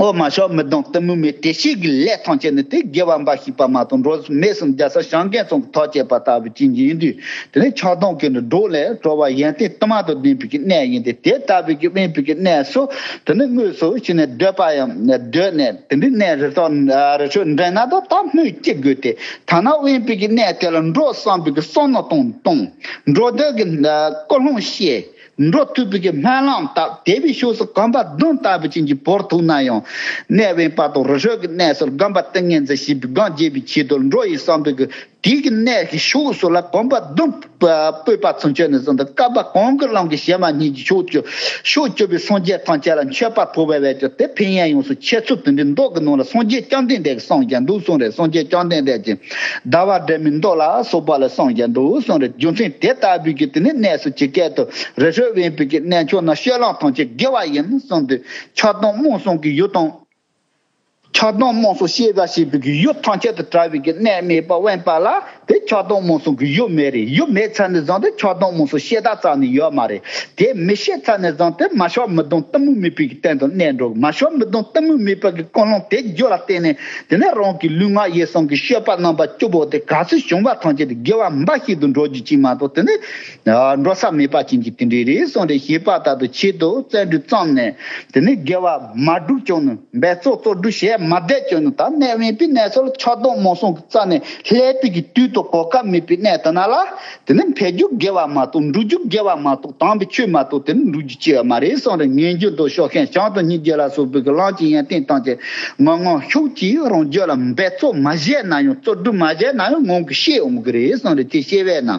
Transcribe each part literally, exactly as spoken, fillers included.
ཨོ་མ་ཤོག་མི་གདོང་གཏི་མུག་མེད་དེ་ཤེས་ཀྱི་ལས་ཐམས་ཅད་ནི་དེ་དགེ་བ་འབའ་ཞིག་པ་མ་གཏོགས་འགྲོ་མེད་སུ་འཇའ་ས་བྱང་གེ་ཚོང་གི་ཐག་བཅད་པ་ལྟ་བུ་ཅན་གྱི་ཡིན་དུས། དེ་ནས་ཆགས་སྡང་གི་ནི་སྒྲོག་ལས་གྲོལ་བ་ཡོན་ཏན་དུ་མ་དང་ལྡན་པའི་གི་གནས་ཡིན་ཏེ། དེ་ལྟ་བུའི་གི་དབེན་པའི་གི་གནས་སུ་དེ་ནི་དངོས་སུ་ཕྱིན་ནས་སྡོད་པ་ཡང་སྡོད་ནས། དེ་འདྲའི་གནས་རི་དྭགས་རི་ཁྲོད་འདྲེན་ན་དང་ད་སྨོས་ཅི་དགོས་ཏེ། ཐ་ན་དབེན་པའི་གི་གནས་དེ་ལ་འགྲོ་བསམ་པའི་གི་བསམ་མནོ་གཏོང་གཏོང་། འགྲོ་འདོད་ཀྱི་ཀུན་སློང་བཤད། འགྲོ་ཐུབ་པའི་གི་སྨོན་ལམ་བཏབ། དེ་བའི་ཕྱོགས་སུ་གོམ་པ་བརྡུང་ལྟ་བུ་ཅན་གྱི་བོར་ཐུབ་ན་ཡང་། གནས་དབེན་པ་དང་རི་ཁྲོད་ཀྱི་གནས་སུ་སྒོམ་པ་ཏིང་ངེ་འཛིན་ཞེས་པའི་སྒོམ་རྒྱས་པའི་ཆེད་དུ་འགྲོ་ཡི་བསམ་པའི་གི་དེའི་གི་གནས་ཀྱི་ཕྱོགས་སུ་ལ་གོམ་པ་བརྡུང་སྤོས་པ་ཚུན་ཆད་ནས་བཟུང་སྟེ། བསྐལ་པ་གང་གི་ལམ་གྱི་བྱེ་མ་སྙེད་ཀྱི་ཕྱོགས་བཅུ་ཕྱོགས་བཅུ་པའི་སངས་རྒྱས་ཐམས་ཅད་ལ་མཆོད་པ་ཕུལ་བའི་བས་ཀྱང་དེ་ཕན་ཡོན་ཡོངས་སུ་ཆེ་ཚུལ་དེ་འདྲའི་མདོ་གི་ནང་ལ་སངས་རྒྱས་བཅོམ་ལྡན་འདས་ཀྱིས་གསུངས་ཀྱང་འདུག་གསུངས་རེད། སངས་རྒྱས་བཅོམ་ལྡན་འདས་ཀྱིས། ཟླ་བ་སྒྲོན་མེའི་མདོ་ལ་སོགས་པ་ལ་གསུངས་ཀྱང་འདུག་གསུངས་རེད། རྒྱུ་མཚན་དེ་ལྟ་བུའི་གི་དེ་ནི་གནས་སུ་ཇི་སྐད་དུ། རི་ཁྲོད་དབེན་པའི་གི་གནས་མཆོག་ན། སྤྱོད་ལམ་ཐམས་ཅད་དགེ་བ་ཡིན་གསུངས་ཏེ། ཆགས་སྡང་རྨོངས་གསུམ་གྱི་ཡུལ་དང་། ཆགས་སྡང་རྨོངས་གསུམ་ཤེས་པ་ཞེས་པའི་གི་ཡུལ་ཐམས་ཅད་དུ་བྲལ་བའི་གི་གནས་དམིགས་པ་དབེན་པ་ལ་དེ་ཆགས་སྡང་རྨོངས་གསུམ་གྱི་ཡུལ་མེད་རེད། ཡུལ་མེད་ཚར་ནས་བཟུང་སྟེ་ཆགས་སྡང་རྨོངས་གསུམ་ཤེས་དག་རྩ་ནས་ཡོད་མ་རེད། དེ་མི་ཤེས་ཚར་ནས་བཟུང་སྟེ་མ་ཤོག་མི་གདོང་གཏི་མུག་མེད་པའི་གི་སྟེང་དུ་གནས་འགྲོ། མ་ཤོག་མི་གདོང་གཏི་མུག་མེད་པ་གི་ཀུན་སློང་དེ་རྒྱུ་ལ་བརྟེན་ནས། དེ་ནས་རང་གི་ལུས་ངག་ཡིད་གསུམ་གྱི་སྤྱོད་པ་རྣམ་པ་བཅུ་པོ་དེ་ག་ཚོད་བྱུང་བ་ཐམས་ཅད་དེ་དགེ་བ་འབའ་ཞིག་ཏུ་འགྲོ་རྒྱུ་ཅིག་མ་གཏོགས། དེ་ནི་འགྲོ་ས་མེད་པ་ཅན་གྱི་དེ་འདྲའི་རེད་གསུངས་རེད། ཞེས་པ་ལྟར་དུ་ཆེད་དུ་བརྩོན་འགྲུས་བརྩམས་ནས། དེ་ནི་དགེ་བ་མ་བསྒྲུབས་ཀྱང་ནི། འབད་རྩོལ་རྩོལ་སྒྲུབ་བྱས་མ་བསྡད་ཀྱང་ནི། ད་གནས་དབེན་པའི་གནས་སུ་ལ་ཆགས་སྡང་རྨོངས་གསུམ་གྱི་རྩ་ནས་བསླད་པའི་གི་དུས་དང་གོ་སྐབས་མེད་པའི་གནས་དེ་ན་ལ། དེ་ནི་འཕེལ་རྒྱུ་དགེ་བ་མ་གཏོགས། འགྲོ་རྒྱུ་དགེ་བ་མ་གཏོགས། དམ་པའི་ཆོས་མ་གཏོགས་དེ་ནི་འགྲོ་རྒྱུ་ཅི་ཡང་མ་རེད་གསུངས་རེད། ངེས་འབྱུང་དང་ཕྱོགས་ཞེན་བྱམས་དང་སྙིང་རྗེ་ལ་སོགས་པའི་གི་ལམ་གྱི་ཡོན་ཏན་ཐམས་ཅད་ངང་ངམ་ཤུགས་ཀྱིས་རང་རྒྱུད་ལ་འབད་རྩོལ་མ་བྱས་ན་ཡང་། རྩོལ་སྒྲུབ་མ་བྱས་ན་ཡང་ངང་གིས་ཤེས་འོང་གི་རེད་གསུངས་རེད། དེ་ཤེས་པས་ན་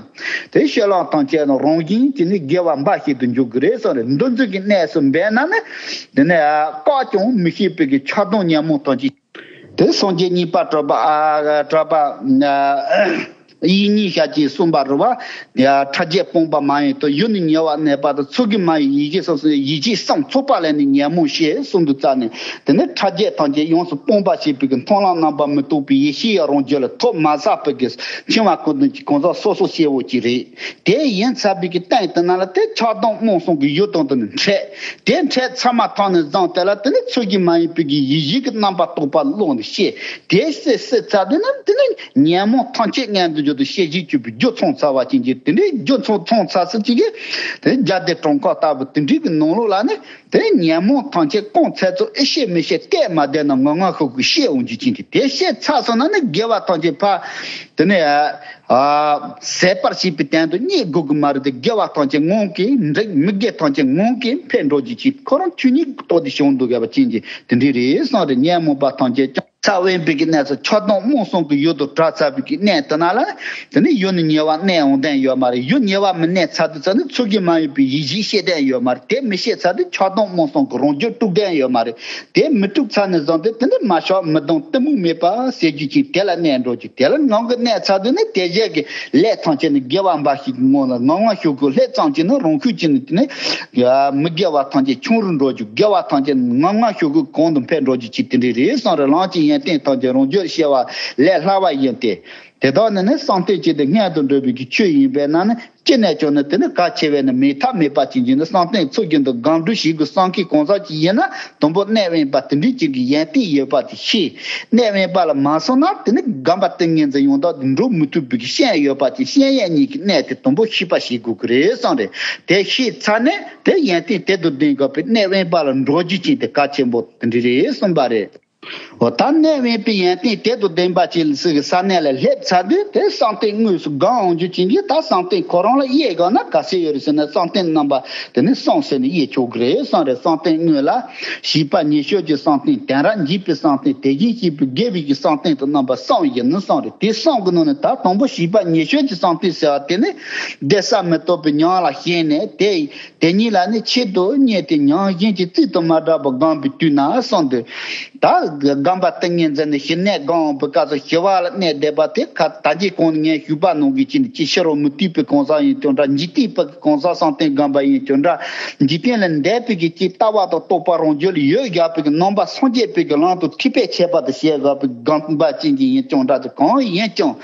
དེ་སྤྱོད་ལམ་ཐམས་ཅད་ནི་རང་བཞིན་གྱིས་ནི་དགེ་བ་འབའ་ཞིག་ཏུ་འགྱུར་གི་རེད་གསུངས་རེད། འདུ་འཛི་གི་གནས་སུ་འབད་ན་ནི་དེ་ནི་བཀག་ཀྱང་མི་ཤེས་པའི་གི་ཆགས་སྡང་ཉོན་མོངས་ཐམས་ཅད། དེ་སངས་རྒྱས་གཉིས་པ་གྲགས་པ་ཨ་གྲགས་པ་ཨ་ཡིག་རྙིང་ཞལ་གྱིས་གསུངས་པ་རེད་བ། ཡ་ཕྲ་རྒྱས་སྤངས་པ་མ་ཡིན་ཏེ། ཡུལ་ནི་ཉེ་བར་གནས་པ་དང་། ཚོགས་ཀྱིས་མ་ཡིན་ཡིད་བཞིན་གསུམ། ཡིད་བཞིན་གསུམ་ཚོགས་པ་ལས་ནི་ཉོན་མོངས་ཞེས་གསུངས་འདུག་རྩ་ནས། དེ་ནི་ཕྲ་རྒྱས་ཐམས་ཅད་ཡོངས་སུ་སྤངས་པ་ཞེས་པའི་གི་མཐོང་ལམ་རྣམ་པར་མི་རྟོག་པའི་ཡེ་ཤེས་ཡང་རང་རྒྱུད་ལ་ཐོབ་མ་ཟད་པའི་གི་འཆིང་བ་ཀུན་ལྡན་གྱི་གང་ཟག་སོ་སོ་སྐྱེ་བོ་ཅིག་རེད། དེ་ཡིན་ཚར་བའི་གི་སྟེང་དེ་ན་ལ་དེ་ཆགས་སྡང་རྨོངས་གསུམ་གྱི་ཡུལ་དང་དུ་ནི་འཕྲད། དེ་འཕྲད་ཚར་མ་ཐག་ནས་བཟུང་དེ་ལ་དེ་ནི་ཚོགས་ཀྱིས་མ་ཡིན་པའི་གི་ཡིད་བཞིན་གྱི་རྣམ་པར་རྟོག་པ་ཀློང་ནས་སྐྱེས། དེ་སད་སད་ཚར་དེ་ནི་དེ་ནི་ཉོན་མོངས་ཐམས་ཅད་མངོན་དུ་གྱུར་ཏེ་ཤེས་བཞིན་གྱུར་པའི་རྒྱུ་མཚུངས་ཚར་བ་ཅན་གྱི་དེ་འདྲའི་རྒྱུ་མཚུངས་མཚུངས་ཚར་ས་ཅིག་གིས། དེ་རྒྱ་སྡེ་གྲོང་ཁྱེར་ལྟ་བུ་དེ་འདྲའི་གི་ནང་ལོགས་ལ་ནི། དེ་ཉོན་མོངས་ཐམས་ཅད་སྐོང་ཚར་ཚོ་ཨེ་ཤེས་མི་ཤེས་བལྟས་མ་བསྡད་ན་ངང་ངམ་ཤུགས་ཀྱིས་ཤེས་འོང་རྒྱུ་ཅན་གྱི་དེ་ཤེས་ཚར་སོང་ན་ནི་དགེ་བ་ཐམས་ཅད་ཕར། དེ་ནས་ཨ་ཟད་པར་བྱེད་པའི་དོན་དུ་རྙེད་དགོས་ཀྱི་མ་རེད་དེ། དགེ་བ་ཐམས་ཅད་ངང་གིས་འགྲིག་མི་དགེ་ཐམས་ཅད་ངང་གིས་འཕེལ་འགྲོ་རྒྱུ་ཅན། ཁོ་རང་ཆོས་ཉིད་ཀྱི་ཐོག་ཏུ་བྱུང་འདུག་ག་བ་ཅན་གྱི་དེ་འདྲའི་རེད་གསུངས་རེད། ཉོན་མོངས་པ་ཐམས་ཅད་ཀྱང་ཚ་དབེན་པའི་གི་གནས་སུ་ཆགས་སྡང་རྨོངས་གསུམ་གྱི་ཡུལ་དུ་གྲགས་ཚར་བའི་གི་གནས་དེ་ན་ལ། དེ་ནི་ཡུལ་ནི་ཉེ་བར་གནས་འོང་དོན་ཡོད་མ་རེད། ཡུལ་ཉེ་བར་མི་གནས་ཚར་དུས་ཙ་ནི་ཚོགས་ཀྱིས་མ་ཡིན་པའི་ཡིད་བཞིན་ཤེས་དོན་ཡོད་མ་རེད། དེ་མི་ཤེས་ཚར་དུས་ཆགས་སྡང་རྨོངས་གསུམ་གྱི་རང་རྒྱུད་དཀྲུག་དོན་ཡོད་མ་རེད། དེ་མི་དཀྲུག་ཚར་ནས་བཟུང་སྟེ་དེ་ནི་མ་ཤོག་མི་གདོང་གཏི་མུག་མེད་པ་ཟེར་རྒྱུ་ཅིག་དེ་ལ་གནས་འགྲོ་རྒྱུ། དེ་ལ་ངང་གིས་གནས་ཚར་དུས་ནི་དེ་རྗེས་ཀྱི་ལས་ཐམས་ཅད་ནི་དགེ་བ་འབའ་ཞིག་གི་ངང་ལ་ངང་ངམ་ཤུགས་ཀྱིས་ལྷད་ཙམ་གྱིས་ནི་རང་ཤུགས་ཀྱིས་ནི་དེ་ནི་མི་དགེ་བ་ཐམས་ཅད་ཆུང་རུ་འགྲོ་རྒྱུ། དགེ་བ་ཐམས་ཅད་ངང་ངམ་ཤུགས་ཀྱིས་གོང་དུ་འཕེལ་འགྲོ་རྒྱུ་ཅིག་དེ་འདྲ་རེད་གསུངས་རེད། ལམ་གྱི་ཡོན་ཏན་ཐམས་ཅད་རང་རྒྱུད་ཤེས་པ་ལས་ལྷག་པ་ཡིན་ཏེ། དེ་དག་ནི་ནི་བསམ་གཏན་གཅིག་ཏུ་མངོན་དུ་འགྲུབ་པའི་གི་ཆོས་ཡིན་པས་ན་ནི། ཅི་ནས་ཀྱང་ནི་དེ་ནི་གལ་ཆེ་བས་ནི་མེད་ཐབས་མེད་པ་ཅན་གྱི་ནི་བསམ་གཏན་ཚོགས་ཀྱི་འདུ་སྒོམ་སྒྲུབ་བྱེད་དགོས་བསམ་མཁན་གང་ཟག་ཅིག་ཡིན་ན། དང་པོ་གནས་དབེན་པ་དེ་འདྲའི་ཅིག་གི་ཡོན་ཏན་ཡོད་པ་དེ་ཤེས། གནས་དབེན་པ་ལ་མ་སོང་ན་དེ་ནི་སྒོམ་པ་ཏིང་ངེ་འཛིན་ཡང་དག་ཏུ་འགྲོ་མི་ཐུབ་པའི་གི་ཤེས་ཡོན་ཡོད་པ་ཅིག་ཤེས་ཡོན་གཉིས་ཀྱི་གནས་དེ་དང་པོ་ཤེས་པ་ཞིག་དགོས་ཀྱི་རེད་གསུངས་རེད། དེ་ཤེས་ཚར་ནས་དེ་ཡོན་ཏན་དེ་དང་ལྡན་དགོས་པའི་གནས་དབེན་པ་ལ་འགྲོ་རྒྱུ་ཅན་དེ་གལ་ཆེན་པོ་དེ་འདྲ་རེད་གསུངས་པ་རེད། འོ་ད་གནས་དབེན་པའི་ཡོན་ཏན་དེ་དང་ལྡན་པ་ཅིག་ལ་སུ་གི་ས་གནས་ལ་སླེབས་ཚར་དུས་དེ་བསམ་གཏན་དངོས་སུ་སྒོམ་འོང་རྒྱུ་ཅན་གྱི་ད་བསམ་གཏན་ཁོ་རང་ལ་དབྱེ་དགོས་ན་ག་ཚོད་ཡོད་རེད་ཟེར་ན། བསམ་གཏན་རྣམ་པ་དེ་ནི་གསུམ་ཟེར་ནས་དབྱེ་ཆོག་གི་རེད་གསུངས་རེད། བསམ་གཏན་དངོས་ལ་བྱིས་པ་ཉེར་སྤྱོད་ཀྱི་བསམ་གཏན། དོན་རབ་འཇུག་པའི་བསམ་གཏན། དེ་བཞིན་གཤེགས་པའི་དགེ་བའི་གི་བསམ་གཏན་དང་རྣམ་པ་གསུམ་ཡིན་གསུངས་རེད། དེ་གསུམ་གི་ནང་ནས་ད་དང་པོ་བྱིས་པ་ཉེར་སྤྱོད་ཀྱི་བསམ་གཏན་ཟེར་བ་དེ་ནི་བདེ་གསལ་མི་རྟོག་པའི་ཉམས་ལ་ཞེན་ནས་དེ། དེ་ཉིད་ལ་ནི་ཆེད་དུ་གཉེར་ཏེ་ཉམས་ཞེན་གྱི་རྩིས་དང་མ་བྲལ་བར་སྒོམ་པའི་དུས་ན་གསུངས་ཏེ། ད་སྒོམ་པ་ཏིང་ངེ་འཛིན་ནི་ཞི་གནས་སྒོམ་པའི་སྐབས་སུ་ཞི་བ་ལ་གནས་བསྡད་པ་དེ་ཁ་ད་གིན་གོང་ནས་ངས་ཞུས་པ་ནང་བཞིན་གྱི་ནི་ཅི་ཕྱི་རོལ་མུ་སྟེགས་པའི་གང་ཟག་ཡིན་ཀྱང་འདྲ། འཇིག་རྟེན་པའི་གང་ཟག་བསམ་གཏན་སྒོམ་པ་ཡིན་ཀྱང་འདྲ། འཇིག་རྟེན་ལས་འདས་པའི་གི་ཅི་ལྟ་བ་དང་རྟོག་པ་རང་རྒྱུད་ལ་ཡོད་བཞག་པའི་གི་རྣམ་པ་སངས་རྒྱས་པའི་གི་ལམ་དུ་ཐེག་པའི་ཁྱད་པར་དུ་བྱས་བཞག་པའི་སྒོམ་པ་ཅན་གྱི་ཡིན་ཀྱང་འདྲ། དེ་གང་ཡིན་ཀྱང་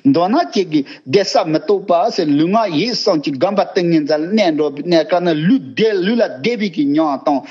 མདོར་ན་ཅིག་གི་བདེ་གསལ་མི་རྟོག་པ་ཟེར་ལུས་ངག་ཡིད་གསུམ་གྱི་སྒོམ་པ་ཏིང་ངེ་འཛིན་ལ་གནས་འགྲོ་བའི་གནས་སྐབས་ན་ལུས་བདེ་ལུས་ལ་བདེ་བའི་གི་ཉམས་དང་།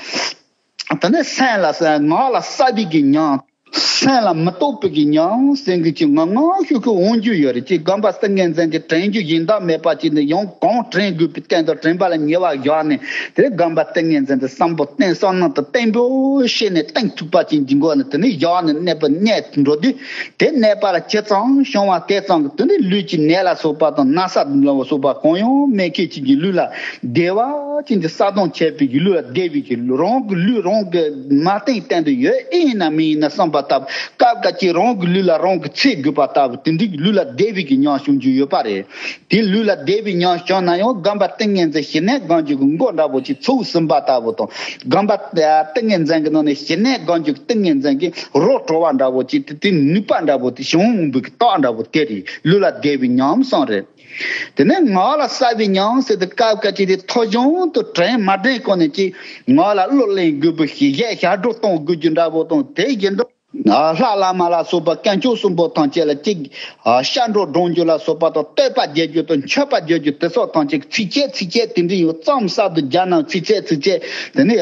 ད་ནི་སེམས་ལ་ས་ངག་ལ་ས་བའི་གི་ཉམས། སེམས་ལ་མི་རྟོག་པའི་གི་ཉམས་ཟེར་གི་ཅིག་ངང་ངང་ཤུགས་ཤུགས་འོང་རྒྱུ་ཡོད་རེད། ཅིག་སྒོམ་པ་ཏིང་ངེ་འཛིན་གྱི་དྲན་རྒྱུ་ཡིན་དང་མེད་པ་ཅིག་ནི་ཡང་གང་དྲན་དགོས་པའི་སྟེང་དུ་དྲན་པ་ལ་ཉེ་བར་བཞག་ནས། དེ་སྒོམ་པ་ཏིང་ངེ་འཛིན་དུ་བསམ་པ་བརྟན་བསམ་སྣང་དུ་བརྟན་པོ་བྱས་ནས་གཏིང་ཐུག་པ་ཅིག་གི་སྒོ་ནས་དེ་ནི་བཞག་ནས་གནས་པ་གནས་འགྲོ་དུས། དེ་གནས་པ་ལ་ཇི་ཙམ་བྱུང་བ་དེ་ཙམ་གྱིས་དེ་ནི་ལུས་ཀྱི་ནད་ལ་སོགས་པ་དང་ན་ཚ་ལ་སོགས་པ་གང་ཡང་མེད་མཁན་ཅིག་གི་ལུས་ལ་བདེ་བ་ཅན་གྱི་ས་དང་ཁྱད་པའི་གི་ལུས་ལ་བདེ་བའི་གི་རང་གི་ལུས་རང་གི་མ་བསྟེན་སྟེང་དུ་ཡོད་ཨེ་ཡིན་ན་མི་ཡིན་ན་བསམ་པ་ལྟ་བུ། སྐབས་འགའ་ཅིག་རང་གི་ལུས་ལ་རང་གི་འཚེ་དགོས་པ་ལྟ་བུ་དེ་འདྲའི་གི་ལུས་ལ་བདེ་བའི་གི་ཉམས་བྱུང་རྒྱུ་ཡོད་པ་རེད། དེ་ལུས་ལ་བདེ་བའི་ཉམས་བྱུང་ན་ཡང་སྒོམ་པ་ཏིང་ངེ་འཛིན་ཞི་གནས་སྒོམ་རྒྱུ་གི་མགོ་འདྲ་པོ་ཅིག་ཚུགས་ཟིན་པ་ལྟ་བུ་དང་། སྒོམ་པ་ཏིང་ངེ་འཛིན་གྱི་ནང་ནས་ཞི་གནས་སྒོམ་རྒྱུ་གི་ཏིང་ངེ་འཛིན་གྱི་རོ་བྲོ་བ་འདྲ་པོ་ཅིག་དེ་དེ་ནུས་པ་འདྲ་པོ་དེ་བྱུང་འོང་བའི་གི་རྟགས་འདྲ་པོ་དེ་རེད། ལུས་ལ་བདེ་བའི་ཉམས་སམ་རེད། དེ་ནས་ངག་ལ་ས་བའི་ཉམས་ཟེར་དུས་སྐབས་འགའ་ཅིག་དེ་ཐོ་གཞུང་དུ་དྲན་མ་དྲན་གོང་ནས་ཅིག་ངག་ལ་གླུ་ལེན་དགོས་པའི་གཞས་ཞབས་བྲོ་གཏོང་དགོས་རྒྱུ་འདྲ་པོ་དང་། དེ་བཞིན་དུ་ལྷ་བླ་མ་ལ་སོགས་པ་དཀོན་མཆོག་གསུམ་པོ་ཐམས་ཅད་ལ་ཅིག་ཕྱག་འགྲོ་སྒྲུབ་རྒྱུ་ལ་སོགས་པ་དང་བསྟོད་པ་རྒྱག་རྒྱུ་དང་མཆོད་པ་རྒྱག་རྒྱུ་དེ་སོགས་ཐམས་ཅད་ཚིགས་བཅད་ཚིགས་བཅད་དེ་འདྲ་ཡོད་ཙམ་གསར་དུ་རྒྱག་ན་ཚིགས་བཅད་ཚིགས་བཅད་དེ་ནི་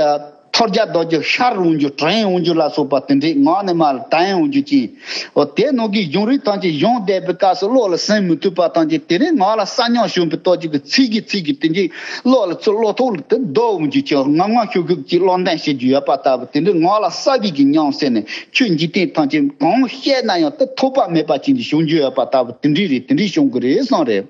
ཐོར་རྒྱག་རྡོ་རྒྱག་ཤར་འོང་རྒྱུ་དྲན་འོང་རྒྱུ་ལ་སོགས་པ་དེ་འདྲའི་ངག་ནས་མར་དྲན་འོང་རྒྱུ་ཅིག་འོ་དེ་ནང་གི་གཞུང་རིགས་ཐམས་ཅད་གཞུང་བསྡད་པའི་སྐབས་སུ་བློ་ལ་ཟིན་མི་ཐུབ་པ་ཐམས་ཅད་དེ་རིང་ངག་ལ་ས་ཉམས་བྱུང་བའི་སྟོབས་ཀྱིས་ཚིག་གི་ཚིག་གི་དེ་འདྲའི་བློ་ལ་ཚུར་བློ་ཐོག་ལ་དེ་རྡོ་འོང་རྒྱུ་ཅིག་ངང་ངམ་ཤུགས་ཤུགས་ཀྱིས་བློ་འདོན་བྱེད་རྒྱུ་ཡོད་པ་ལྟ་བུ་དེ་འདྲའི་ངག་ལ་ས་བའི་གི་ཉམས་ཟེར་ནས་ཆོས་འཇིག་རྟེན་ཐམས་ཅད་གང་བཤད་ན་ཡང་དེ་ཐོགས་པ་མེད་པ་ཅན་གྱི་བྱུང་རྒྱུ་ཡོད་པ་ལྟ་བུ་དེ་འདྲའི་རེད། དེ་འདྲའི་བྱུང་གི་རེད་གསུངས་རེད།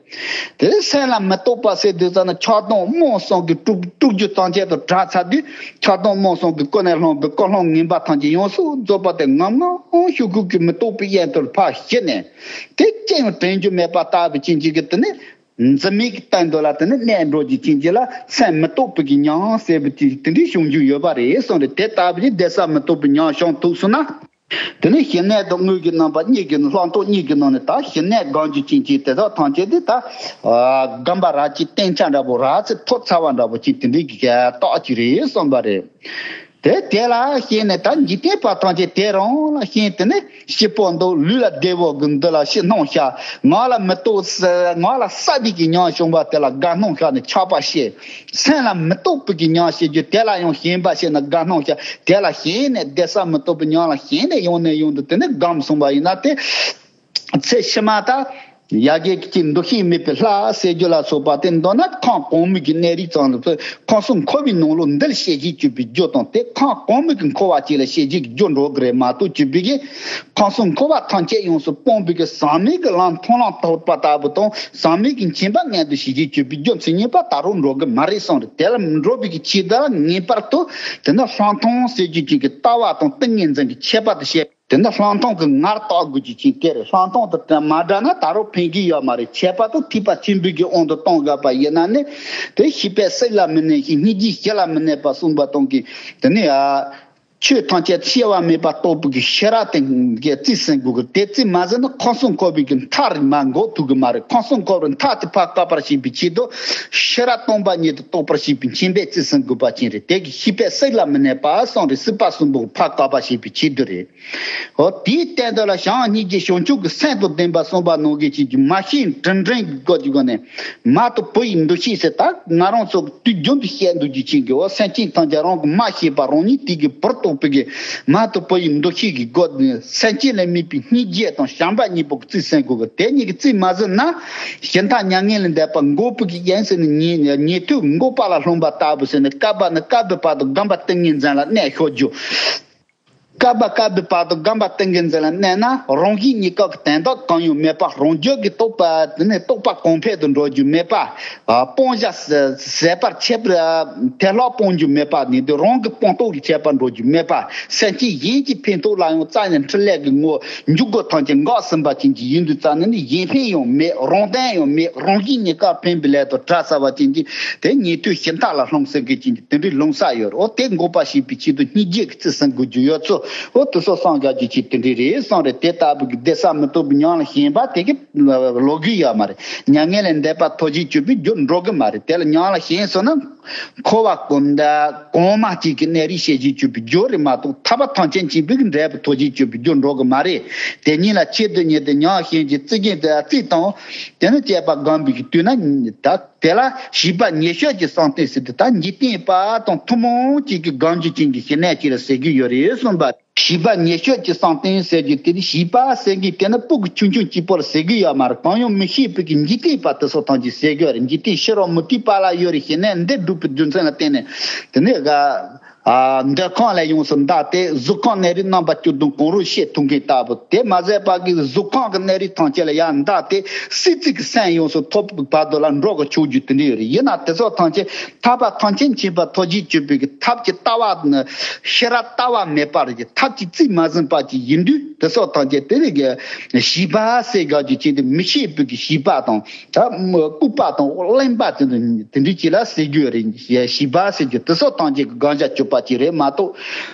དེ་ནས་སེམས་ལ་མི་རྟོག་པ་ཟེར་དུས་ཙམ་ན་ཆགས་སྡང་རྨོངས་གསུམ་གྱི་དཀྲུག་དཀྲུག་རྒྱུ་ཐམས་ཅད་དང་བྲལ་ཚར་དུས་ཆགས་སྡང་རྨོངས་གསུམ་གྱི་ཀུན་ནས་བསླངས་པའི་ཀུན་སློང་ངན་པ་ཐམས་ཅད་ཡོངས་སུ་རྫོགས་པ་དེ་ངང་ངམ་ཤུགས་ཤུགས་ཀྱིས་མི་རྟོག་པའི་དབྱིངས་དུ་ཕར་ཞི་ནས། དེ་ཅི་ཡང་དྲན་རྒྱུ་མེད་པ་ལྟ་བུ་ཅན་གྱི་གི་དེ་ནི་འཛིན་མེད་ཀྱི་སྟེང་དུ་ལ་དེ་ནི་གནས་འགྲོ་རྒྱུ་ཅན་གྱི་ལ་སེམས་མི་རྟོག་པའི་གི་ཉམས་ཟེར་བའི་དེ་དེ་འདྲའི་བྱུང་རྒྱུ་ཡོད་པ་རེད་གསུངས་རེད། དེ་ལྟ་བུའི་བདེ་གསལ་མི་རྟོག་པའི་ཉམས་བྱུང་ཐུག་སོང་ན། དེ་ནས་ཞི་གནས་དང་དངོས་ཀྱི་རྣམ་པ་གཉིས་ཀྱི་ལྷག་མཐོང་གཉིས་ཀྱི་ནང་ནས་ད་ཞི་གནས་སྒོམ་རྒྱུ་ཅན་གྱི་དེ་དག་ཐམས་ཅད་དེ་ད་སྒོམ་པ་ར་ཅིག་བརྟན་ཆ་འདྲ་པོ་ར་ཚེ་ཐོབ་ཚར་བ་འདྲ་པོ་ཅིག་དེ་འདྲའི་གི་རྟགས་ཅིག་རེད་གསུངས་པ་རེད། དེ་དེ་ལ་ཞེན་ནས་ད་འཇིག་རྟེན་པ་ཐམས་ཅད་དེ་རང་ལ་ཞེན། དེ་ནས་སྐྱིད་པོ་འདུག་ལུས་ལ་བདེ་བོ་གི་འདི་ལ་ཞེན་སྣང་ཤར། ངག་ལ་མི་རྟོག་ས་ངག་ལ་ས་བའི་གི་ཉམས་བྱུང་བ་དེ་ལ་དགའ་སྣང་ཤར་ནས་ཆགས་པ་སྐྱེ། སེམས་ལ་མི་རྟོག་པའི་གི་ཉམས་སྐྱེ་རྒྱུ་དེ་ལ་ཡང་ཞེན་པ་སྐྱེས་ནས་དགའ་སྣང་སྐྱེ། དེ་ལ་ཞེན་ནས་བདེ་གསལ་མི་རྟོག་པའི་ཉམས་ལ་ཞེན་ནས་ཡང་ནས་ཡང་དུ་དེ་ནས་སྒོམ་སོང་བ་ཡིན་ན་དེ། ཚེ་ཕྱི་མ་ད་ཡ་གྱལ་གྱི་འདུ་ཤེས་མེད་པའི་ལྷ་ཟེར་རྒྱུ་ལ་སོགས་པ་དེ་མདོར་ན་ཁམས་གོང་མའི་གི་གནས་རིས་ཙམ་ལ་ཁམས་གསུམ་འཁོར་བའི་ནང་ལོགས་འདི་ལ་ཤེས་བྱའི་སྤྱོད་པའི་རྒྱུ་དང་དེ་ཁམས་གོང་མའི་གི་འཁོར་བ་གཅིག་ལ་ཤེས་བྱའི་རྒྱུ་འགྲོ་གི་རེད་མ་གཏོགས་སྤྱོད་པའི་གི་ཁམས་གསུམ་འཁོར་བ་ཐམས་ཅད་ཡོངས་སུ་སྤངས་པའི་གི་ཟག་མེད་ཀྱི་ལམ་མཐོང་ལམ་ཐོབ་པ་ལྟ་བུ་དང་ཟག་མེད་ཀྱི་མཁྱེན་པ་མངོན་དུ་བྱེད་ཀྱི་སྤྱོད་པའི་རྒྱུ་མཚན་ཉིད་པ་ད་རུང་འགྲོ་གི་མ་རེད་གསུངས་རེད། དེ་ལ་འགྲོ་བའི་གི་ཆེད་དུ་ངེས་པར་དུ་དེ་ནི་ལྷག་མཐོང་ཟེར་རྒྱུ་ཅིག་གི་ལྟ་བ་དང་ཏིང་ངེ་འཛིན་གྱི་ཁྱད་པར་དུ་བཤད། དེ་ནི་ལྷག་མཐོང་གི་ངར་བཏགས་དགོས་ཀྱི་ཅིག་དེ་རེད། ལྷག་མཐོང་དང་མ་འདྲ་ན་ད་རུང་ཕན་གྱི་ཡོད་མ་རེད། ཁྱད་པར་དུ་ཐེག་པ་ཆེན་པོའི་གི་དབང་དུ་གཏོང་དགོས་པ་ཡིན་ན་ནི་དེ་ཤེས་པས་གཟུགས་ལ་མི་གནས་ཤིང་སྙིང་རྗེས་གཞི་ལ་མི་གནས་པ་གསུངས་པ་དང་གི་དེ་ནི་ཡ། ཆོས་ཐམས་ཅད་སྐྱེ་བ་མེད་པར་རྟོགས་པའི་གི་ཤེས་རབ་དེ་གིས་རྩིས་ཟིན་དགོས་གི། དེ་རྩིས་མ་ཟིན་ན་ཁམས་གསུམ་འཁོར་བའི་གི་མཐའ་རིག་མ་འགོག་ཐུབ་གི་མ་རེད། ཁམས་གསུམ་འཁོར་བའི་མཐའ་དེ་ཕར་བཀག་པར་བྱེད་པའི་ཆེད་དུ་ཤེས་རབ་སྟོང་པ་ཉིད་དུ་རྟོགས་པར་བྱེད་པའི་མཁྱེན་པས་རྩིས་ཟིན་དགོས་པ་ཅན་རེད། དེ་གིས་ཤེས་པས་གཟུགས་ལ་མི་གནས་པ་གསུངས་རེད། སྲིད་པ་གསུམ་པོ་ཕར་བཀག་པར་བྱེད་པའི་ཆེད་དུ་རེད། འོ་དེའི་སྟེང་དུ་ལ་བྱམས་སྙིང་རྗེ་བྱང་ཆུབ་ཀྱི་སེམས་དང་ལྡན་པ་གསུངས་པ་ནང་བཞིན་གྱི་མ་ཤེས་དྲིན་དྲན་གྱི་སྒོ་གི་སྒོ་ནས་མ་དང་བུ་ཡི་འདུ་ཤེས་ཟེར། ད་ང་རང་ཚོ་དུས་རྒྱུན་དུ་བཤད་འདུག་རྒྱུ་ཅན་གྱི་འོ་སེམས་ཅན་ཐམས་ཅད་རང་གི་མ་ཤེས་པ་རང་ཉིད་དེ་གི་བུར་རྟོགས་པའི་གི་མ་དང་བུ་ཡི་འདུ་ཤེས་ཀྱི་སྒོ་ནས་སེམས་ཅན་ལ་དམིགས་པའི་སྙིང་རྗེ་དང་བྱམས་པ་གཉིས་པོ་གི་རྩིས་ཟིན་དགོས་གི། དེ་གཉིས་ཀྱི་རྩིས་མ་ཟིན་ན་ཞི་མཐའ་མྱ་ངན་ལས་འདས་པ་འགོག་པའི་གི་ཡིན་ཟེར་ནས་ཉན་ཉན་ཐོས་འགོག་པ་ལ་ལྷུང་བ་ལྟ་བུ་ཟེར་ནས་བསྐལ་པ་ནས་བསྐལ་པའི་བར་དུ་སྒོམ་པ་ཏིང་ངེ་འཛིན་ལ་གནས་ཤོར་རྒྱུ། བསྐལ་པ་བསྐལ་པའི་བར་དུ་སྒོམ་པ་ཏིང་ངེ་འཛིན་ལ་གནས་ན་རང་བཞིན་གཉིས་ཀ་གི་དོན་དག་གང་ཡང་མེད་པ། རང་རྒྱུད་ཀྱི་རྟོགས་པ་དེ་ནས་རྟོགས་པ་གོང་འཕེལ་དུ་འགྲོ་རྒྱུ་མེད་པ། སྤང་བྱ་ཟད་པར་བྱེད་པ་དེ་ལྷག་སྤང་རྒྱུ་མེད་པ་ནི་དེ་རང་གི་སྤངས་རྟོགས་ལ་བྱེད་པར་འགྲོ་རྒྱུ་མེད་པ། སེམས་ཅན་གཞན་གྱི་ཕན་ཐོགས་ལ་ཡང་རྩ་ནས་འཕྲིན་ལས་ཀྱི་ངོ་འཇུག་སྒོ་ཐམས་ཅད་འགག་ཟིན་པ་ཅན་གྱི་ཡིན་དུས་རྩ་ནས་ནི་གཞན་ཕན་ཡང་མེད། རང་དོན་ཡང་མེད། རང་བཞིན་གཉིས་ཀ་ཕན་པའི་ལས་དང་བྲལ་ཚར་བ་ཅན་གྱི་དེ་ཉན་ཐོས་ཞི་མཐའ་ལ་ལྷུང་ཟེར་མཁན་ཅན་གྱི་དེ་འདྲའི་ལྷུང་ས་ཡོད་རེད། འོ་དེ་འགོག་པ་བྱེད་པའི་ཆེད་དུ་སྙིང་རྗེ་གི་རྩིས་ཟིན་དགོས་རྒྱུ་ཡོད་ཚུལ། འོ་དེ་ཚོ་སངས་རྒྱས་ཀྱི་ཆེད་དེ་འདྲའི་རེད་གསུངས་རེད། དེ་ལྟ་བུ་གི་བདེ་གསལ་མི་རྟོག་པའི་ཉམས་ལ་ཞེན་པ་དེ་གི་ལོག་གི་ཡོད་མ་རེད། མྱ་ངན་ལས་འདས་པ་ཐོབ་བྱའི་སྤྱོད་པའི་རྒྱུ་འགྲོ་གི་མ་རེད། དེ་ལ་ཉམས་ལ་ཞེན་སོང་ན་འཁོར་བ་གོང་ད་གོང་མ་གཅིག་གི་གནས་རིས་བྱེད་བྱའི་སྤྱོད་པའི་རྒྱུ་རེད་མ་གཏོགས་ཐར་པ་ཐམས་ཅད་མཁྱེན་པའི་གི་འབྲས་བུ་ཐོབ་བྱའི་སྤྱོད་པའི་རྒྱུ་འགྲོ་གི་མ་རེད། དེ་ཉིད་ལ་ཆེད་དུ་གཉེར་ཏེ་ཉམས་ཞེན་གྱི་རྩིས་རྒྱན་དེ་རྩིས་དང་དེ་ནི་བཅས་པ་སྒོམ་པའི་གི་དུས་ན་ད། དེ་ལ་བྱིས་པ་ཉེས་སྤྱོད་ཀྱི་བསམ་གཏན་ཟེར་དུས་ད་འཇིག་རྟེན་པ་དང་ཐུན་མོང་གཅིག་གི་སྒང་འཇུག་ཅན་གྱི་བྱེད་གནས་ཅིག་ལ་ཟེར་གྱི་ཡོད་རེད་གསུངས་པ། བྱིས་པ་ཉེས་སྤྱོད་ཀྱི་བསམ་གཏན་ཟེར་རྒྱུ་དེ་ནི་བྱིས་པ་ཟེར་གྱི་དེ་ནི་སྤུ་གུ་ཆུང་ཆུང་གཅིག་པོ་ལ་ཟེར་གྱི་ཡོད་མ་རེད། གང་ཡང་མི་ཤེས་པའི་གི་འཇིག་རྟེན་པ་དེ་ཚོ་ཐམས་ཅད་ཟེར་གྱི་ཡོད་རེད། འཇིག་རྟེན་ཕྱི་རོལ་མུ་སྟེགས་པ་ལ་ཡོད་རེད། བྱེད་གནས་འདི་སྒྲུབ་པའི་རྒྱུ་མཚན་ལ་བརྟེན་ནས་དེ་ནི་ག་ཨ་འདོད་ཁམས་ལ་ཡོངས་སུ་འདག་སྟེ་གཟུགས་ཁམས་གནས་རིགས་རྣམ་པ་བཅུ་བདུན་གང་རུང་ཤེས་ཐུབ་མཁན་ལྟ་བུ། དེ་མ་ཟད་པ་གི་གཟུགས་ཁམས་ཀྱི་གནས་རིགས་ཐམས་ཅད་ལ་ཡང་འདག་སྟེ་སྲིད་རྩེ་གི་སེམས་ཡོངས་སུ་ཐོབ་པའི་བར་དུ་ལ་འགྲོ་དགོས་ཆོག་རྒྱུ་དེ་འདྲ་ཡོད་རེད། ཡིན་ན་དེ་ཚོ་ཐམས་ཅད་ཐར་པ་ཐམས་ཅད་མཁྱེན་པ་ཐུགས་རྗེ་ཆེན་པོའི་གི་ཐབས་ཀྱི་ལྟ་བ་ནི་ཤེས་རབ་ལྟ་བ་མེད་པ་རེད། ཐབས་ཀྱི་རྩིས་མ་ཟིན་པ་ཅིག་ཡིན་དུས་དེ་ཚོ་ཐམས་ཅད་དེ་ལས་གི་བྱིས་པ་ཟེར་དགོས་རྒྱུ་ཅིག་དེ་མི་ཤེས་པའི་གི་བྱིས་པ་དང་། ད་ལྐུགས་པ་དང་གླེན་པ་དེ་འདྲ་དེ་འདྲ་ཅིག་ལ་ཟེར་རྒྱུ་རེད། བྱིས་པ་ཟེར་རྒྱུ་དེ་ཚོ་ཐམས་ཅད་ཀྱི་གང་ཟག་གཅིག་པ་ཅིག་རེད་མ་གཏོགས།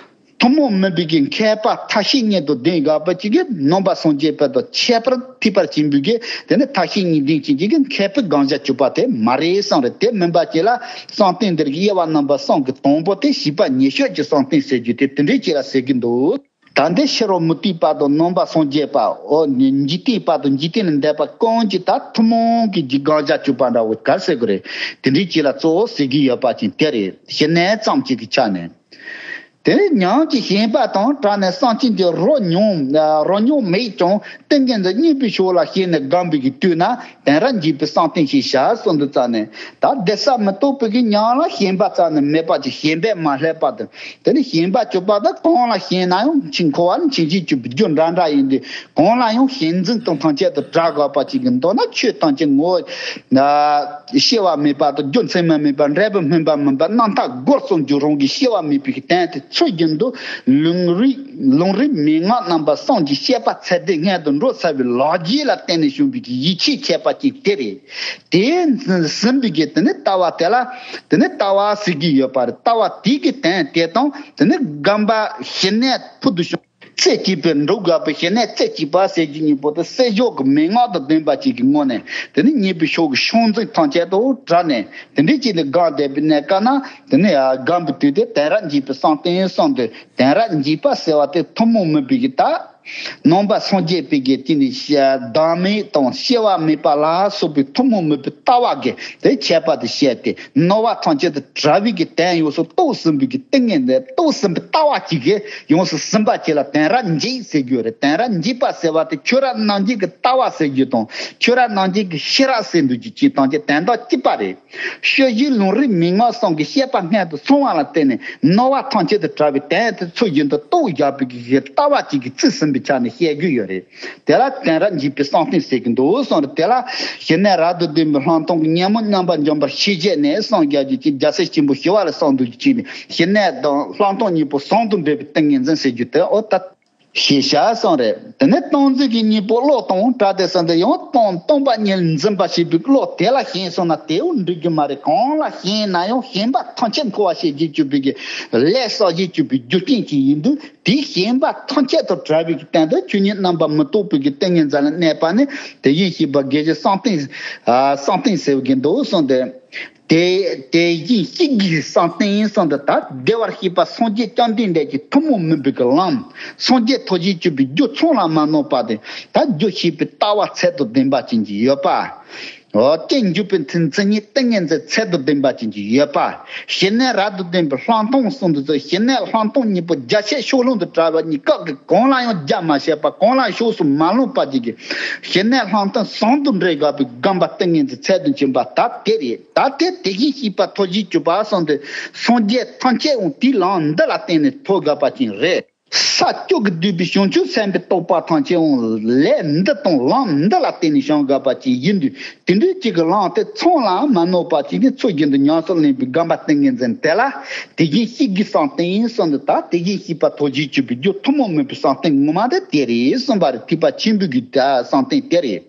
ཐུན་མོང་མིན་པའི་གི་མཁས་པ་ཐབས་ཤེས་གཉིས་དང་ལྡན་དགོས་པ་ཅིག་གི་ནང་པ་སངས་རྒྱས་པ་དང་ཁྱད་པར་ཐེག་པ་ཆེན་པོའི་གི་དེ་ནི་ཐབས་ཤེས་གཉིས་ལྡན་ཅན་གྱི་གི་མཁས་པའི་གང་ཟག་གཅིག་པ་དེ་མ་རེད་བསམ་རེད། དེ་མིན་པ་ཅིག་ལ་བསམ་གཏན་འདིར་དབྱེ་བ་རྣམ་པ་གསུམ་གི་དང་པོ་དེ་བྱིས་པ་ཉེས་སྤྱོད་ཀྱི་བསམ་གཏན་ཟེར་རྒྱུ་དེ་དེ་འདྲ་ཅིག་ལ་ཟེར་གི་འདུག་ད་འདི་ཕྱི་རོལ་མུ་སྟེགས་པ་དང་ནང་པ་སངས་རྒྱས་པ། འོ་ནི་འཇིག་རྟེན་པ་དང་འཇིག་རྟེན་ལས་འདས་པ་ཀུན་གྱི་ད་ཐུན་མོང་གི་གི་གང་ཟག་གཅིག་པ་འདྲ་བོ་ག་རེ་ཟེར་དགོས་རེད། དེ་འདྲའི་ཅིག་ལ་གཙོ་བོ་ཟེར་གྱི་ཡོད་པ་ཅིག་དེ་རེད། བྱེད་གནས་ཙམ་ཅིག་གི་ཆ་ནས། དེ་ནས་ཉམས་ཀྱི་ཞེན་པ་དང་བྲལ་ནས་བསམ་གཏན་གྱི་རོ་མྱོང་རོ་མྱོང་མེད་ཀྱང་ཏིང་ངེ་འཛིན་གཉིས་པའི་ཕྱོགས་ལ་ཞེན་ནས་སྒོམ་པའི་གི་དུས་ན། དེང་རབས་འཇིག་པའི་བསམ་གཏན་ཞེས་བྱ་གསུངས་འདུག་ཙང་ནས། ད་བདེ་གསལ་མི་རྟོག་པའི་གི་ཉམས་ལ་ཞེན་པ་རྩ་ནས་མེད་པ་ཅིག་ཞེན་པས་མ་བསླད་པ་དང་། དེ་ནི་ཞེན་པ་གཅོད་པ་དང་གང་ལ་ཞེན་ན་ཡང་ཕྱིར་འཁོར་བ་ནི་ཕྱིན་ཅི་ལོག་པའི་རྒྱུ་འདྲ་འདྲ་ཡིན་ཏེ། གང་ལ་ཡང་ཞེན་འཛིན་དང་ཐམས་ཅད་དུ་བྲལ་དགོས་པ་ཅིག་གི་མདོར་ན་ཆོས་ཐམས་ཅད་ངོ་བོ་སྐྱེ་བ་མེད་པ་དང་རྒྱུ་མཚན་མ་མེད་པ་འབྲས་བུ་སྨིན་པ་མིན་པ་རྣམ་དག་སྒོར་གསུམ་གྱི་རང་གི་སྐྱེ་བ་མེད་པའི་གི་དོན་དེ་ཚུལ་བཞིན་དུ་ལུང་རིགས་ལུང་རིགས་མན་ངག་རྣམ་པ་གསུམ་གྱི་བཤད་པ་ཚད་ལྡན་སྔོན་དུ་འགྲོ་ཚར་བའི་ལག་རྗེས་ལ་བརྟེན་ནས་བྱུང་བའི་གི་ཡིད་ཆེས་ཁྱད་པར་ཅན་དེ་རེད། དེས་ཟིན་པའི་གི་དེ་ནི་ལྟ་བ་དེ་ལ་དེ་ནི་ལྟ་བ་ཟེར་གྱི་ཡོད་པ་རེད། ལྟ་བ་དེའི་གི་དོན་དེ་དང་དེ་ནི་སྒོམ་པ་ཞི་གནས་ཕུལ་དུ་བྱུང་རྩེ་གཅིག་པའི་འགྲོ་དགོས་པའི་ཞི་གནས་རྩེ་གཅིག་པ་ཟེར་གྱི་གཉིས་པོ་དེ་བསྲེ་བཞག་གི་མན་ངག་དང་ལྡན་པ་ཅིག་གི་ངོས་ནས་དེ་ནི་གཉིས་པོའི་ཕྱོགས་ཀྱི་ཕྱོགས་འཛིན་ཐམས་ཅད་དུ་བྲལ་ནས་དེ་འདྲའི་ཅིག་ལ་སྒོམ་བསྡད་པའི་གནས་སྐབས་ན་དེ་ནི་སྒོམ་པའི་དུས་དེ་དེང་རབས་འཇིག་པའི་བསམ་གཏན་གསུམ་དུ། དེང་རབས་འཇིག་པ་ཟེར་བ་དེ་ཐུན་མོང་མིན་པའི་གི་ད་ནང་པ་སངས་རྒྱས་པའི་གི་དེ་ནི་བདག་མེད་དང་སྐྱེ་བ་མེད་པ་ལ་སོགས་པའི་ཐུན་མོང་མིན་པའི་ལྟ་བ་གི་དེ་ཁྱད་པར་དུ་བཤད་དེ། ནོར་བ་ཐམས་ཅད་དུ་བྲལ་བའི་གི་དོན་ཡོངས་སུ་རྟོགས་ཟིན་པའི་གི་ཏིང་ངེ་འཛིན་རྟོགས་ཟིན་པའི་ལྟ་བ་གཅིག་གིས་ཡོངས་སུ་ཟིན་པ་གཅིག་ལ་དེང་རབས་འཇིག་ཟེར་རྒྱུ་རེད། དེང་རབས་འཇིག་པ་ཟེར་བ་དེ་ཁྱོད་རང་ནང་བཞིན་གྱི་ལྟ་བ་ཟེར་རྒྱུ་དང་ཁྱོད་རང་ནང་བཞིན་གྱི་ཤེས་རབ་ཟེར་འདུག་རྒྱུ་གཅིག་ཐམས་ཅད་དོན་དག་གཅིག་པ་རེད། སྤྱོད་བཞིའི་ལུང་རིགས་མན་ངག་གསུམ་གྱི་བཤད་པ་སྔོན་དུ་སོང་བ་ལ་བརྟེན་ནས་ནོར་བ་ཐམས་ཅད་དུ་བྲལ་བའི་དོན་དེ་ཚུལ་བཞིན་དུ་རྟོགས་བཞག་པའི་གི་ལྟ་བ་གཅིག་གིས་རྩིས་ཟིན་པའི་ཆ་ནས་བཤད་རྒྱུ་ཡོད་རེད། དེ་ལ་དེང་རབས་འཇིག་པའི་བསམ་གཏན་ཟེར་གྱི་འདུག་གསུངས་རེད། དེ་ལ་ཞི་གནས་རབ་ཏུ་ལྡན་པའི་ལྷག་མཐོང་གི་ཉོན་མོངས་རྣམ་པ་འཇོམས་པར་ཤེས་བྱས་ནས་གསུངས་རྒྱག་རྒྱུ་གཅིག་རྒྱལ་སྲས་ཆེན་པོ་ཞི་བ་ལྷས་གསུངས་འདུག་རྒྱུ་གཅིག་ནི་ཞི་གནས་དང་ལྷག་མཐོང་གཉིས་པོ་ཟུང་དུ་འབྲེལ་བའི་ཏིང་ངེ་འཛིན་ཟེར་རྒྱུ་དེ་འོ་ད། ཞེས་བྱ་གསུངས་རེད། དེ་ནས་སྟངས་འཛིན་གྱི་གཉིས་པོ་བློ་དང་བྲལ་ཏེ་ཟིན་ཏེ་ཡང་སྟོང་སྟོང་པ་ཉིད་ལ་འཛིན་པ་བྱེད་པའི་བློ་དེ་ལ་ཞེན་སོང་ན་དེའང་འགྲིག་རྒྱུ་མ་རེད། གང་ལ་ཞེན་ན་ཡང་ཞེན་པ་ཐམས་ཅད་འཁོར་བར་བྱེད་བྱེད་བཅུག་པའི་གི་ལས་བསགས་བྱེད་བཅུག་པའི་རྒྱུ་རྐྱེན་ཅིག་ཡིན་དུས་དེའི་ཞེན་པ་ཐམས་ཅད་དུ་བྲལ་བའི་གི་སྟེང་དུ་ཆོས་ཉིད་རྣམ་པར་མི་རྟོག་པའི་གི་ཏིང་ངེ་འཛིན་ལ་གནས་པ་ནི་དེ་བཞིན་གཤེགས་པ་དགེ་བཅུའི་བསམ་གཏན་བསམ་གཏན་ཟེར་བའི་གི་འདུག་གསུངས་ཏེ། དེ་དེ་བཞིན་གཤེགས་པའི་བསམ་གཏན་གསུངས་ཏེ་ད་བདེ་བར་གཤེགས་པ་སངས་རྒྱས་བཅོམ་ལྡན་འདས་ཀྱི་ཐུན་མོང་མིན་པའི་གི་ལམ། སངས་རྒྱས་ཐུགས་རྗེ་ཆེན་པོའི་རྒྱུ་ཚང་ལ་མ་ནོར་བ་དེ་ད་རྒྱུ་ཤེས་པའི་ལྟ་བ་ཚད་དང་ལྡན་པ་ཅན་གྱི་ཡོད་པ། འོ་རྐྱེན་འཇུག་པའི་མཚན་མཚན་ཉིད་ཏིང་ངེ་འཛིན་ཚད་དང་ལྡན་པ་ཅན་གྱི་ཡོད་པ། ཞི་གནས་རབ་ཏུ་ལྡན་པའི་ལྷག་མཐོང་གསུངས་འདུག་ཚུལ་ཞི་གནས་ལྷག་མཐོང་གཉིས་པོ་རྒྱ་ཆད་ཕྱོགས་ལྷུང་དུ་བྲལ་བ་གཉིས་སྐབས་ཀྱི་གང་ལ་ཡང་རྒྱ་མ་ཆད་པ་གང་ལ་ཕྱོགས་སུ་མ་ལྷུང་བ་ཅིག་གི་ཞི་གནས་ལྷག་མཐོང་ཟུང་དུ་འབྲེལ་དགོས་པའི་སྒོམ་པ་ཏིང་ངེ་འཛིན་ཚད་དང་ལྡན་པ་ད་དེ་རེད། ད་དེ་དེ་བཞིན་གཤེགས་པ་ཐུགས་རྗེ་ཆེན་པོ་གསུངས་ཏེ་སངས་རྒྱས་ཐམས་ཅད་འོང་དེའི་ལམ་འདི་ལ་བརྟེན་ནས་ཐོབ་དགོས་པ་ཅན་རེད། ས་བཅུ་གིས་བསྡུས་པའི་བྱང་ཆུབ་སེམས་དཔའི་རྟོགས་པ་ཐམས་ཅད་འོང་ལས་འདི་དང་ལམ་འདི་ལ་བརྟེན་ནས་བྱུང་དགོས་པ་ཅན་ཡིན་དུས་དེ་འདྲའི་གཅིག་གི་ལམ་དེ་ཚང་ལ་མ་ནོར་བ་ཅིག་གིས་ཚུལ་བཞིན་དུ་ཉམས་སུ་ལེན་པའི་སྒོམ་པ་ཏིང་ངེ་འཛིན་དེ་ལ་དེ་བཞིན་གཤེགས་པའི་བསམ་གཏན་གསུངས་ཏེ་ད་དེ་བཞིན་གཤེགས་པ་ཐུགས་རྗེ་ཆེན་པོའི་རྒྱུ་ཐུན་མོང་མིན་པའི་བསམ་གཏན་ངོ་མ་དེ་དེ་རེད་གསུངས་པ་རེད། ཐེག་པ་ཆེན་པོའི་གི་བསམ་གཏན་དེ་རེད།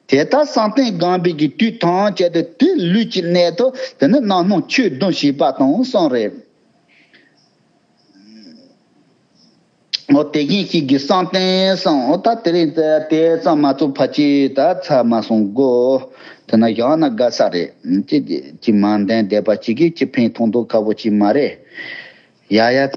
དེ་ལྟར་བསམ་གཏན་སྒོམ་པའི་གི་དུས་ཐམས་ཅད་དུ་དེ་ལུས་ཀྱི་གནད་དུ་དེ་ནི་རྣམ་སྣང་ཆོས་བདུན་ཞེས་པ་དང་གསུངས་རེད། འོ་དེ་བཞིན་གཤེགས་པའི་བསམ་གཏན་གསུངས། འོ་ད་དེ་རིང་དེ་ཙམ་མ་གཏོགས་ཕལ་ཆེར་ད་ཚར་མ་སོང་གོ། དེ་ན་བཞག་ན་དགའ་ས་རེད། ཅི་ཅི་མ་འདོན་བསྡད་པ་ཅིག་གིས་ཅི་ཕན་ཐོགས་མདོག་ཁ་པོ་ཅིག་མ་རེད། ཡ་ཡ།